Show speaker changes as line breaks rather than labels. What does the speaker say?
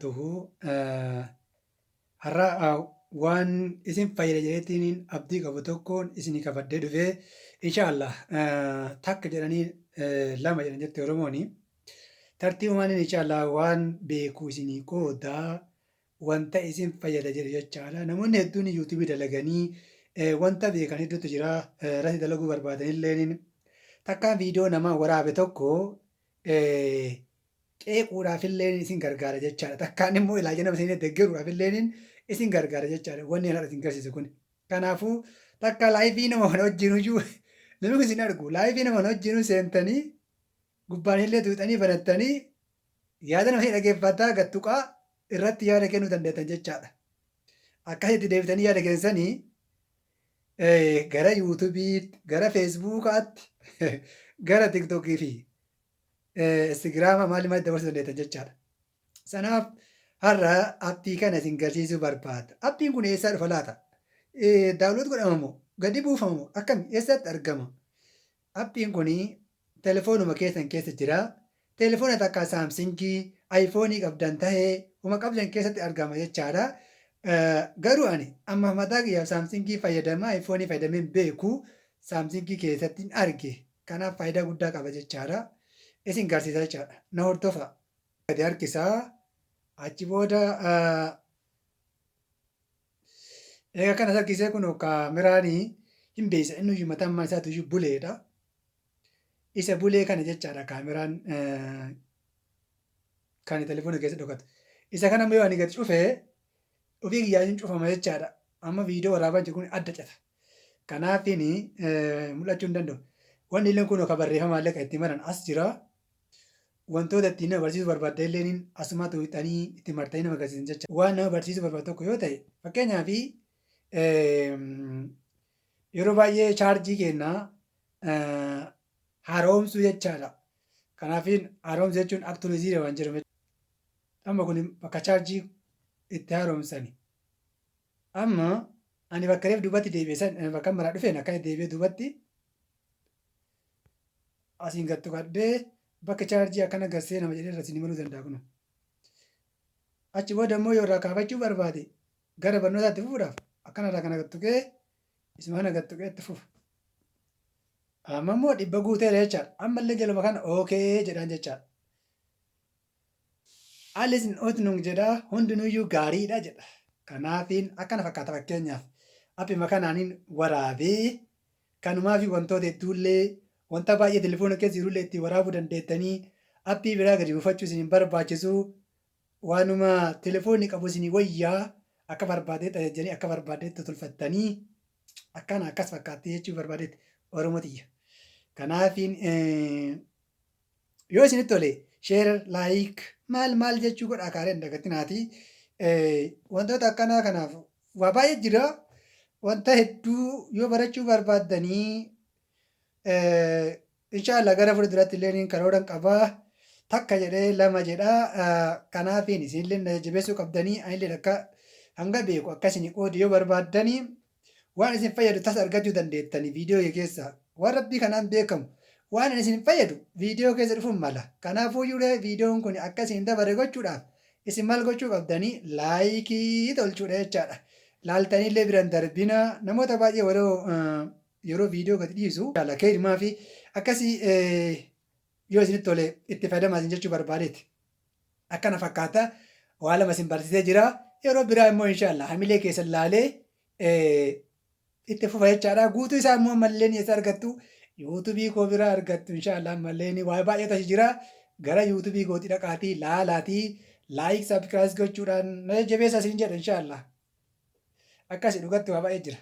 Tuhu har'a waan isin fayyada jedheetiin abdii qabu tokkoon isinii qabadhee dhufee inshaallah. Takka jedhanii lama jedhan jette Oromooni. Tartiibumaan inshaallah waan beeku isinii qoodaa, wanta isin fayyada jedhu jechaadha. Namoonni hedduun yuutuubii dalaganii wanta beekan hedduutu jira. Irratti dalaguu barbaadanillee takkaan viidiyoo namaa waraabe tokko qeequudhaaf illee isin gargaara jechaadha. Takkaan immoo ilaalcha nama isin deeggaruudhaaf illee isin gargaara jechaadha. Wanni har'a isin garsiisu kun. Kanaafuu takka live nama kana wajjin iyyuu namni kun isin argu, live nama kana wajjin seentanii gubbaan illee tuuxanii banattanii yaada nama isin dhaggeeffataa gattuqaa irratti yaada kennuu dandeettan jechaadha. Akkasitti deebitanii yaada keessanii gara yuutuubii, gara feesbuukaatti, gara tiktokii fi Instagiraama maali maali dabarsuu dandeettan jechaadha. Sanaaf har'a appii kana isin garsiisuu barbaada. Appiin kun eessaa dhufa laata? Download godhama moo? Gadi buufama moo? Akkami? Eessatti argama? Appiin kun telefoonuma keessan keessa jira. Telefoona takka Saamsingii, Aayifoonii qabdan tahee uma qabdan keessatti argama jechaadha. Garuu ani amma mataa kiyyaaf Saamsingii fayyadama, Aayifoonii fayyadamee hin beeku. Saamsingii keessatti hin arge. Kanaaf faayidaa guddaa qaba jechaadha. Isin garsiisa jechaadha. Na hordofa. Gadi harkisaa. Achi booda egaa kanas harkisee kun kaameraanii hin beeksisa. Inni iyyuu mataan isaatu iyyuu buleedha. Isa bulee kana jechaadha kaameraan kan telefoona keessa dhokatu. Isa kana yoo ani gad cufee ofii kiyyaatiin cufama jechaadha. Amma viidiyoo waraabaa jiru kun adda cata. Kanaafiin mul'achuu hin danda'u. Wanni illee kun kan barreeffamaa illee kan itti maran as jira. Wantoota ittiin nama barsiisuu barbaadde illee asuma tuuxanii itti martanii nama agarsiisan jecha. Waan nama barsiisuu barbaadu tokko yoo ta'e, fakkeenyaaf, yeroo baay'ee chaarjii keenya haaromsuu jechaadha. Kanaafiin haaromsuu jechuun aktualiziira waan jedhamu. Amma kun bakka chaarjii itti haaromsani. Amma ani bakka reef duubatti deebi'e san, bakka maraa dhufeen akkana deebi'ee duubatti asiin gad tuqadhee bakka chaarjii akkana gad seenama jedhee irra isin imaluu danda'a kun. Achi booda immoo yoo irraa kaafachuu barbaade, gara barnootaatti fufuudhaaf akkana irraa kana gad tuqee, isuma kana gad tuqee itti fufa. Amma immoo 100 guuteera jechaadha. Ammallee jaluma kana okay jedhaan jechaadha. Alles in Ordnung jedha, hundinuyyuu gaariidha jedha. Kanaafiin akkana fakkaata. Fakkeenyaaf, appima kanaaniin waraabee kanumaa fi wantoota hedduullee, wanta baay'ee telefoona keessa jirullee ittiin waraabuu dandeettanii, appii biraa gadi buufachuu isin hin barbaachisu. Waanuma telefoonni qabu isin wayyaa, akka barbaadeetti ajajjanii akka barbaadeetti tolfattanii akkana akkas fakkaatti jechuu barbaadeetti, Oromoo tiyya. Kanaafiin yoo isinitti tole share, like, maal maal jechuu godhaa kaaree hin dagatinaati. Wantoota akkanaa kanaaf waa baay'ee jira. Wanta hedduu yoo barachuu barbaaddanii, inshaallah gara fuulduraatti illee karooran qabaa. Takka jedhee lama jedha. Kanaafiin isinillee na jajjabeessuu qabdanii, anillee akka hanga beeku akka isin qoodi yoo barbaaddanii, waan isin fayyadu tasa argachuu dandeettanii viidiyoo kee keessa waan rabbii kanaan beekamu, waan isin fayyadu viidiyoo keessa dhufuun mala. Kanaafuu iyyuu viidiyoon kun akka isin dabare gochuudhaaf isin maal gochuu qabdanii? Like tolchuudha jechaadha. Laaltaniillee biran darbina. Namoota baay'ee yeroo yeroo viidiyoo gadi dhiisu keerimaa fi akkasii yoo isinitti tole itti fayyadamaa isin jechuu barbaadeeti. Akkana fakkaata, waa lama isin barsiisee jira. Yeroo biraa immoo inshaallah hamilee keessan laalee itti fufa jechaadha. Guutuu isaa immoo ammallee eessa argattu? Yuutubii koo biraa argattu inshaallah. Ammallee waa baay'eetu achi jira. Gara yuutubii kootii dhaqaatii laalaatii like, subscribe gochuudhaan na jajjabeessa isin jedha inshaallah. Akkasi dhugatti waa baay'ee jira.